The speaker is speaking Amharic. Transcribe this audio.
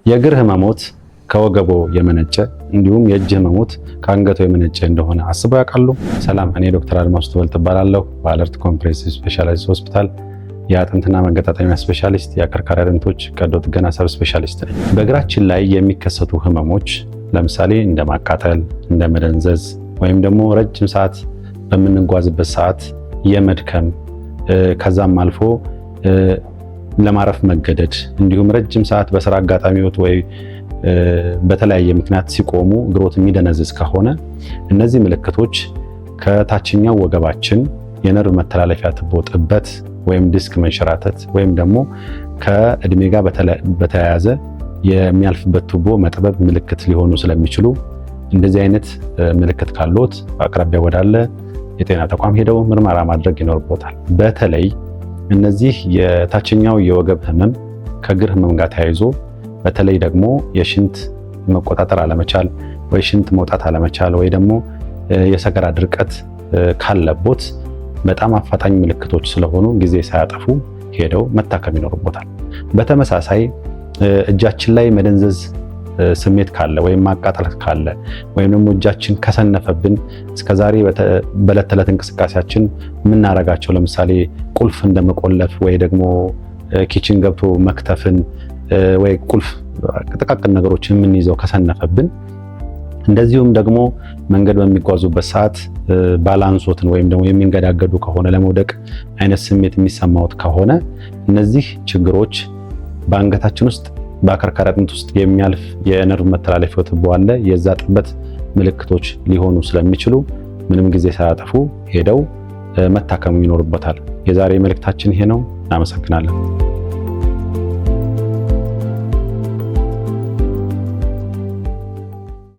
የእግር ህመሞት ከወገቦ የመነጨ እንዲሁም የእጅ ህመሞት ከአንገቶ የመነጨ እንደሆነ አስበው ያውቃሉ? ሰላም፣ እኔ ዶክተር አድማሱ ትበልጥ እባላለሁ። በአለርት Comprehensive Specialized ሆስፒታል የአጥንትና መገጣጠሚያ ስፔሻሊስት፣ የአከርካሪ አጥንቶች ቀዶ ጥገና sub specialist ነኝ። በእግራችን ላይ የሚከሰቱ ህመሞች ለምሳሌ እንደ ማቃጠል፣ እንደ መደንዘዝ ወይም ደግሞ ረጅም ሰዓት በምንጓዝበት ሰዓት የመድከም፣ ከዛም አልፎ ለማረፍ መገደድ፣ እንዲሁም ረጅም ሰዓት በስራ አጋጣሚዎት ወይ በተለያየ ምክንያት ሲቆሙ እግሮት የሚደነዝዝ ከሆነ፣ እነዚህ ምልክቶች ከታችኛው ወገባችን የነርቭ መተላለፊያ ትቦ ጥበት ወይም ዲስክ መንሸራተት ወይም ደግሞ ከእድሜ ጋር በተያያዘ የሚያልፍበት ቱቦ መጥበብ ምልክት ሊሆኑ ስለሚችሉ፣ እንደዚህ አይነት ምልክት ካሎት በአቅራቢያ ወዳለ የጤና ተቋም ሄደው ምርመራ ማድረግ ይኖርቦታል። በተለይ እነዚህ የታችኛው የወገብ ህመም ከእግር ህመም ጋር ተያይዞ፣ በተለይ ደግሞ የሽንት መቆጣጠር አለመቻል ወይ ሽንት መውጣት አለመቻል ወይ ደግሞ የሰገራ ድርቀት ካለቦት በጣም አፋጣኝ ምልክቶች ስለሆኑ ጊዜ ሳያጠፉ ሄደው መታከም ይኖርቦታል። በተመሳሳይ እጃችን ላይ መደንዘዝ ስሜት ካለ ወይም ማቃጠል ካለ ወይም ደግሞ እጃችን ከሰነፈብን፣ እስከዛሬ በዕለት ተዕለት እንቅስቃሴያችን የምናረጋቸው ለምሳሌ ቁልፍ እንደመቆለፍ ወይ ደግሞ kitchen ገብቶ መክተፍን ወይ ቁልፍ ጥቃቅን ነገሮችን የምንይዘው ከሰነፈብን፣ እንደዚሁም ደግሞ መንገድ በሚጓዙበት ሰዓት balance ኦትን ወይም ደግሞ የሚንገዳገዱ ከሆነ፣ ለመውደቅ አይነት ስሜት የሚሰማዎት ከሆነ፣ እነዚህ ችግሮች በአንገታችን ውስጥ በአከርካሪ አጥንት ውስጥ የሚያልፍ የነርቭ መተላለፊያ ቱቦ አለ። የዛ ጥበት ምልክቶች ሊሆኑ ስለሚችሉ ምንም ጊዜ ሳያጠፉ ሄደው መታከሙ ይኖርበታል። የዛሬ መልእክታችን ይሄ ነው። እናመሰግናለን።